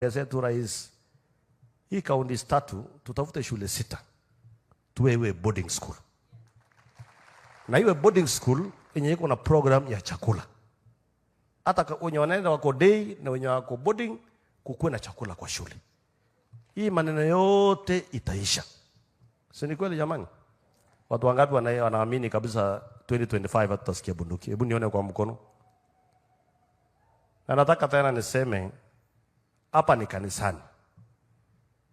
Zetu rais, hii kaunti tatu tutafute shule sita tuwe iwe boarding school, na iwe boarding school yenye iko na program ya chakula. Hata wenye wanaenda wako day na wenye wako boarding, kukuwe na chakula kwa shule. Hii maneno yote itaisha, si ni kweli jamani? Watu wangapi wanaamini kabisa 2025 hatutasikia bunduki? Hebu nione kwa mkono. Na nataka tena niseme hapa ni kanisani.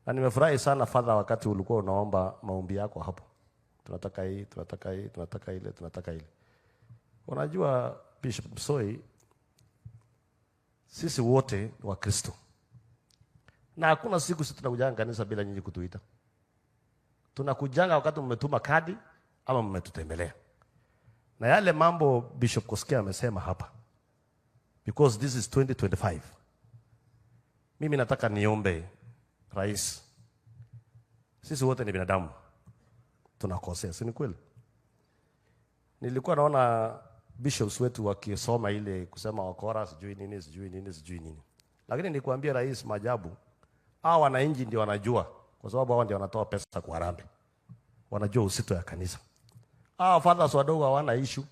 Na nimefurahi sana, Father, wakati ulikuwa unaomba maombi yako hapo. Tunataka hii, tunataka hii, tunataka ile, tunataka ile. Unajua, Bishop Msoi, sisi wote ni Wakristo. Na hakuna siku sisi tunakujanga kanisa bila nyinyi kutuita. Tunakujanga wakati mmetuma kadi ama mmetutembelea. Na yale mambo Bishop Kosgei amesema hapa, because this is 2025. Mimi nataka niombe rais, sisi wote ni binadamu, tunakosea, si ni kweli? Nilikuwa naona bishops wetu wakisoma ile kusema wakora, sijui nini, sijui nini, sijui nini, lakini nikuambia rais, maajabu, hawa wananchi ndio wanajua, kwa sababu hawa ndio wanatoa pesa kwa harambee, wanajua uzito ya kanisa. Hawa fathers wadogo hawana issue.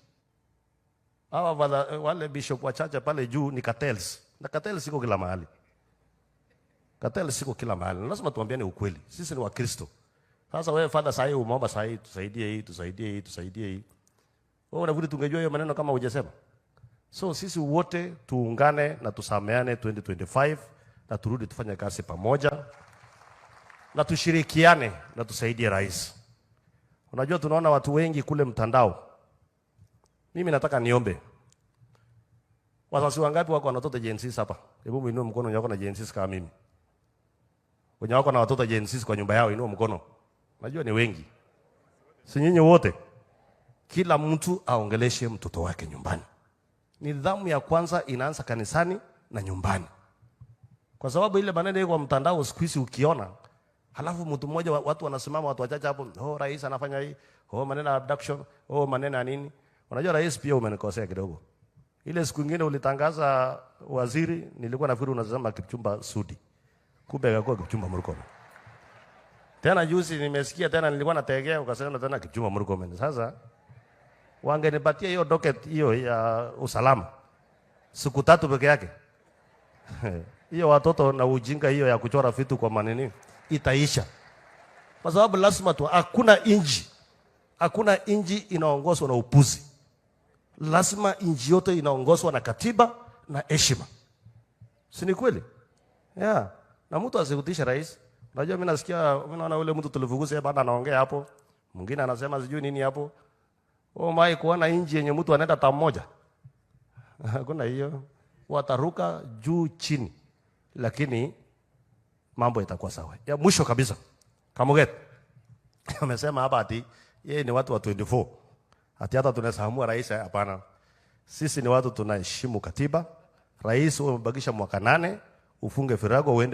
Hawa father, wale bishop wachache pale juu ni cartels, na cartels siko kila mahali. Cartels siko kila mahali. Lazima tuambiane ukweli. Sisi ni Wakristo. Sasa wewe father, sasa hii umeomba sasa hii tusaidie hii, tusaidie hii, tusaidie hii. Wewe unafikiri tungejua hiyo maneno kama hujasema? So sisi wote tuungane na tusameane 2025 na turudi tufanye kazi pamoja na tushirikiane na tusaidie rais. Unajua tunaona watu wengi kule mtandao. Mimi nataka niombe. Wazazi wangapi wako na watoto Gen Z hapa? Hebu muinue mkono wenye wako na Gen Z kama mimi. Wenye wako na watoto Gen Z kwa nyumba yao, inua mkono. Najua ni wengi. Si nyinyi wote? Kila mtu aongeleshe mtoto wake nyumbani. Nidhamu ya kwanza inaanza kanisani na nyumbani. Kwa sababu ile maneno iko kwa mtandao siku hizi ukiona, halafu mtu mmoja, watu wanasimama, watu wachache hapo, "Oh, rais anafanya hii, oh, maneno ya abduction, oh, maneno ya nini." Unajua rais, pia umenikosea kidogo. Ile siku nyingine ulitangaza waziri, nilikuwa nafikiri unasema Kipchumba Sudi. Kumbe akakuwa Kipchumba Murkomen. Tena juzi nimesikia tena, nilikuwa nategea, ukasema tena Kipchumba Murkomen. Sasa wangenipatia hiyo docket hiyo ya usalama siku 3 peke yake, hiyo watoto na ujinga hiyo ya kuchora vitu kwa manini itaisha, kwa sababu lazima tu, hakuna inji inaongozwa na upuzi. Lazima inji yote inaongozwa na katiba na heshima, si ni kweli? Yeah. Na mtu asikutisha rais. Unajua mimi nasikia, mimi naona ule mtu tulifukuza bado anaongea hapo, mwingine anasema sijui nini hapo. Oh my, kuona inji yenye mtu anaenda term moja. Hakuna hiyo. Wataruka juu chini, lakini mambo itakuwa sawa. Ya mwisho kabisa, Kamuget amesema hapa ati yeye ni watu wa 24. Ati hata tunaweza amua rais? Hapana. Sisi ni watu tunaheshimu katiba. Rais, wewe umebakisha mwaka 8, ufunge virago uende.